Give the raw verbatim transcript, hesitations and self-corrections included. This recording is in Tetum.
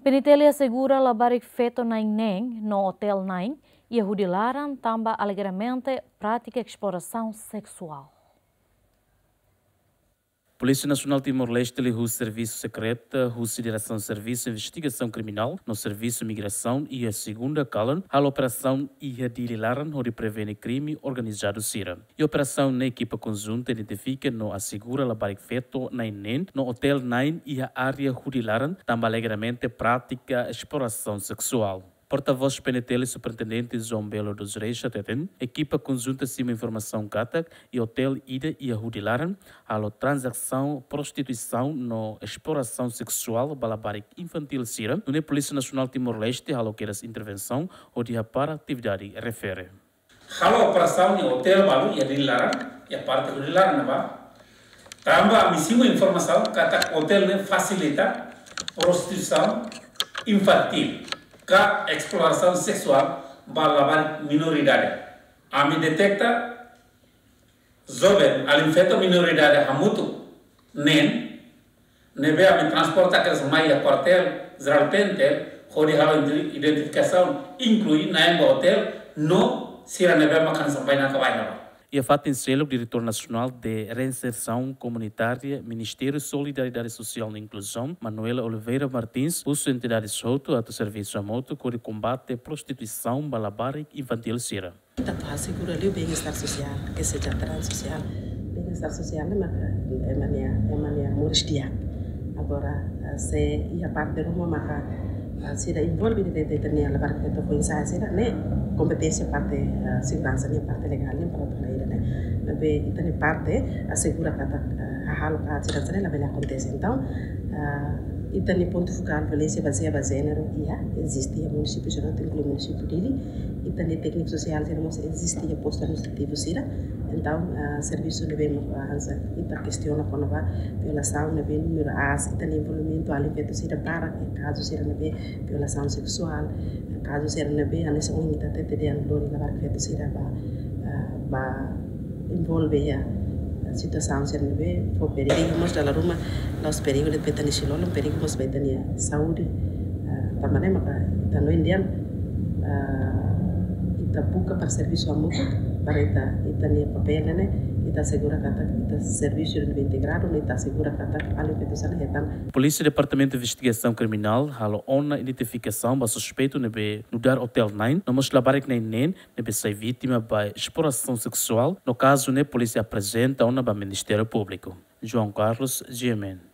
PNTL asegura labarik feto na'in neen no otél na'in iha hudi laran tanba alegadamente prátika esplorasaun seksuál. Polísia Nasionál Timor-Leste liuhusi servisu sekreta husi Diresaun Servisu Investigasaun Kriminál no Servisu Migrasaun iha Segunda Kalan halo operasaun iha Dili laran hodi prevene krime organizadu sira. Iha operasaun ne'e ekipa konjunta identifika no asegura labarik feto na'in neen no otél na'in iha área hudi laran tanba alegadamente prátika esplorasaun seksuál. Portavós PNTL Superintendente João Belo dos Reis hateten, ekipa konjunta simu informasaun katak iha otél ida iha hudi laran halo tranzasaun prostituisaun no esplorasaun seksuál ba labarik infantíl sira, nune'e Polísia Nasionál Timor-Leste halo kedas intervensaun hodi hapara atividade refere. Halo operasaun iha otél balu iha Dili laran, iha parte hudi laran ne'ebá. Tanba ami simu informasaun katak otél ne'e fasilita prostituisaun infantíl ka esplorasaun seksuál ba labarik minoridade. Ami deteta joven alin feto minoridade hamutuk neen ne'ebé ami transporta kedas mai iha kuartél jerál PNTL hodi halo identi-, identifikasaun, inklui na'in ba otél no sira ne'ebé mak hanesan bainaka bainaka. Iha fatin seluk, Diretór Nasionál de Reinsersaun Komunitária, Ministériu Solidariedade Sosiál no Inkluzaun, Manuela Oliveira Martins, husu entidades hotu atu servisu hamutuk hodi kombate prostituisaun ba labarik infantíl sira. Ita atu asegura liu bem-estar sosiál, kesejahteraan sosiál. Bem-estar sosiál ne'e maka ema nia, ema nia moris di'ak. Agora, ah, se iha parte ruma maka, ah, sira envolve direta ita-nia labarik feto foin-sa'e sira ne'e kompeténsia parte, ah, seguransa nian, parte legál nian para atu halo ida-ne'e. Maibé ita-nia parte asegura katak, ah, hahalok haat sira-ne'e labele akontese. Entaun, ah, ita-nia pontu fokál violénsia bazeia ba jéneru iha, eziste iha munisípiu sira, inklui munisípiu Dili. Ita-nia tékniku sosiál sira mós eziste iha postu administrativu sira. Entaun, ah, servisu ne'ebé mós, ah, hanesan ita kestiona kona-ba violasaun ne'ebé númeru aas, ita-nia envolvimentu alin feto sira barak iha kazu sira ne'ebé violasaun seksuál, kazu sira ne'ebé hanesan ohin ita hatete dehan lori labarik feto sira ba, ah, ba envolve iha situasaun sira ne'ebé fó perigu mós dala ruma, la'ós perigu de'it ba ita-nia isin-lolon, perigu mós ba ita-nia saúde. Ah, tanba ne'e maka ita hanoin dehan, ah, ita buka para servisu hamutuk, para ita, ita-nia papél ne'e, ita asegura katak ita servisu ne'ebé integradu, no ita asegura katak alin feto sira-ne'e hetan. Polísia Departamentu Investigasaun Kriminál halo ona identifikasaun ba suspeitu ne'ebé nu'udar otél na'in, no mós labarik na'in neen ne'ebé sai vítima ba esplorasaun seksuál, no kazu ne'e polísia aprezenta ona ba Ministériu Públiku. João Carlos, GMN.